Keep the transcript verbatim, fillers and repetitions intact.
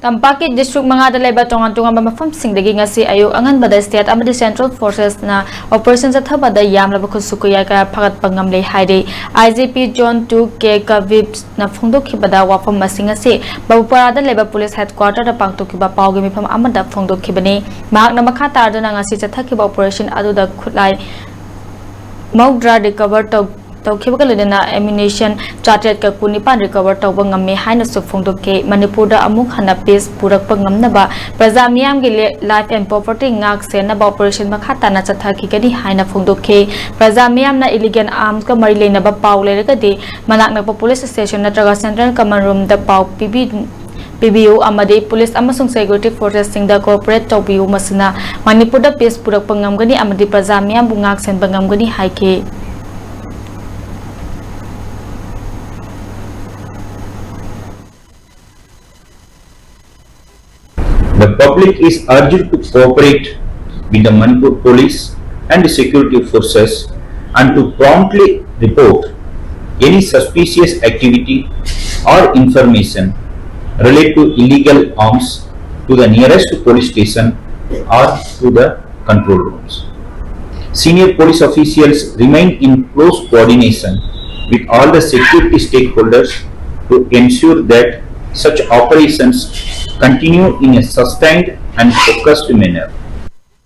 ꯇꯝꯄꯥꯛꯀꯤ ꯗꯤꯁꯇ꯭ꯔꯤꯛ ꯃꯉꯥꯗ ꯂꯩꯕ ꯇꯣꯉꯥꯟ ꯇꯣꯉꯥꯟꯕ ꯃꯐꯝꯁꯤꯡꯗꯒꯤ ꯉꯁꯤ ꯑꯌꯨꯛ ꯑꯉꯟꯕꯗ ꯁ꯭ꯇꯦꯠ ꯑꯃꯗꯤ ꯁꯦꯟꯇ꯭ꯔꯦꯜ ꯐꯣꯔꯁꯦꯁꯅ ꯑꯣꯄꯔꯦꯁꯟ ꯆꯠꯊꯕꯗ ꯌꯥꯝꯂꯕ ꯈꯨꯠꯁꯨ ꯈꯨꯠꯂꯥꯏ ꯀꯌꯥ ꯐꯥꯒꯠꯄ ꯉꯝꯂꯦ ꯍꯥꯏꯔꯤ꯫ ꯑꯥꯏ ꯖꯤ ꯄꯤ ꯖꯣꯟ ꯇꯨ ꯀꯦ ꯀꯕꯤꯞꯅ ꯐꯣꯡꯗꯣꯛꯈꯤꯕꯗ ꯋꯥꯐꯝ ꯑꯁꯤ ꯉꯁꯤ ꯕꯕꯨꯄꯥꯔꯥꯗ ꯂꯩꯕ ꯄꯨꯂꯤꯁ ꯍꯦꯗꯀ꯭ꯋꯥꯇꯔꯗ ꯄꯥꯡꯊꯣꯛꯈꯤꯕ ꯄꯥꯎꯒꯤ ꯃꯤꯐꯝ ꯑꯃꯗ ꯐꯣꯡꯗꯣꯛꯈꯤꯕꯅꯤ꯫ ꯃꯍꯥꯛꯅ ꯃꯈꯥ ꯇꯥꯔꯗꯨꯅ ꯉꯁꯤ ꯆꯠꯊꯈꯤꯕ ꯑꯣꯄꯔꯦꯁꯟ ꯑꯗꯨꯗ ꯈꯨꯠꯂꯥꯏ ꯃꯧꯗ꯭ꯔꯥ ꯔꯤꯀꯚꯔ ꯇꯧ ꯇꯧꯈꯤꯕꯒ ꯂꯣꯏꯅꯅ ꯑꯦꯃꯨꯅꯤꯁꯟ ꯆꯥꯇ꯭ꯔꯦꯠꯀ ꯀꯨꯟꯅꯤꯄꯥꯟ ꯔꯤꯀꯚꯔ ꯇꯧꯕ ꯉꯝꯃꯤ ꯍꯥꯏꯅꯁꯨ ꯐꯣꯡꯗꯣꯛꯈꯤ꯫ ꯃꯅꯤꯄꯨꯔꯗ ꯑꯃꯨꯛ ꯍꯟꯅ ꯄꯤꯁ ꯄꯨꯔꯛꯄ ꯉꯝꯅꯕ ꯄ꯭ꯔꯖꯥ ꯃꯤꯌꯥꯝꯒꯤ ꯂꯦ-, ꯂꯥꯏꯐ ꯑꯦꯟ ꯄ꯭ꯔꯣꯄꯔꯇꯤ ꯉꯥꯛ ꯁꯦꯟꯅꯕ ꯑꯣꯄꯔꯦꯁꯟ ꯃꯈꯥ ꯇꯥꯅ ꯆꯠꯊꯈꯤꯒꯅꯤ ꯍꯥꯏꯅ ꯐꯣꯡꯗꯣꯛꯈꯤ꯫ ꯄ꯭ꯔꯖꯥ ꯃꯤꯌꯥꯝꯅ ꯏꯂꯤꯒꯦꯜ ꯑꯥꯔꯝꯁꯀ ꯃꯔꯤ ꯂꯩꯅꯕ ꯄꯥꯎ ꯂꯩꯔꯒꯗꯤ ꯃꯅꯥꯛ ꯅꯛꯄ ꯄꯨꯂꯤꯁ ꯁ꯭ꯇꯦꯁꯟ ꯅꯠꯇ꯭ꯔꯒ ꯁꯦꯟꯇ꯭ꯔꯦꯜ ꯀꯃꯥꯟ ꯔꯨꯝꯗ ꯄꯥꯎ ꯄꯤꯕꯤ-, ꯄꯤꯕꯤꯌꯨ ꯑꯃꯗꯤ ꯄꯨꯂꯤꯁ ꯑꯃꯁꯨꯡ ꯁꯦꯀ꯭ꯌꯨꯔꯤꯇꯤ ꯐꯣꯔꯁꯦꯁꯁꯤꯡꯗ ꯀꯣꯑꯣꯄꯔꯦꯠ ꯇꯧꯕꯤꯌꯨ꯫ ꯃꯁꯤꯅ ꯃꯅꯤꯄꯨꯔꯗ ꯄꯤꯁ ꯄꯨꯔꯛꯄ ꯉꯝꯒꯅꯤ ꯑꯃꯗꯤ ꯄ꯭ꯔꯖꯥ ꯃꯤꯌꯥꯝꯕꯨ ꯉꯥꯛ ꯁꯦꯟꯕ ꯉꯝꯒꯅꯤ ꯍꯥꯏꯈꯤ꯫ The public is urged to cooperate with the Manipur police and the security forces and to promptly report any suspicious activity or information related to illegal arms to the nearest police station or to the control rooms. Senior police officials remain in close coordination with all the security stakeholders to ensure that such operations continue in a sustained and focused manner.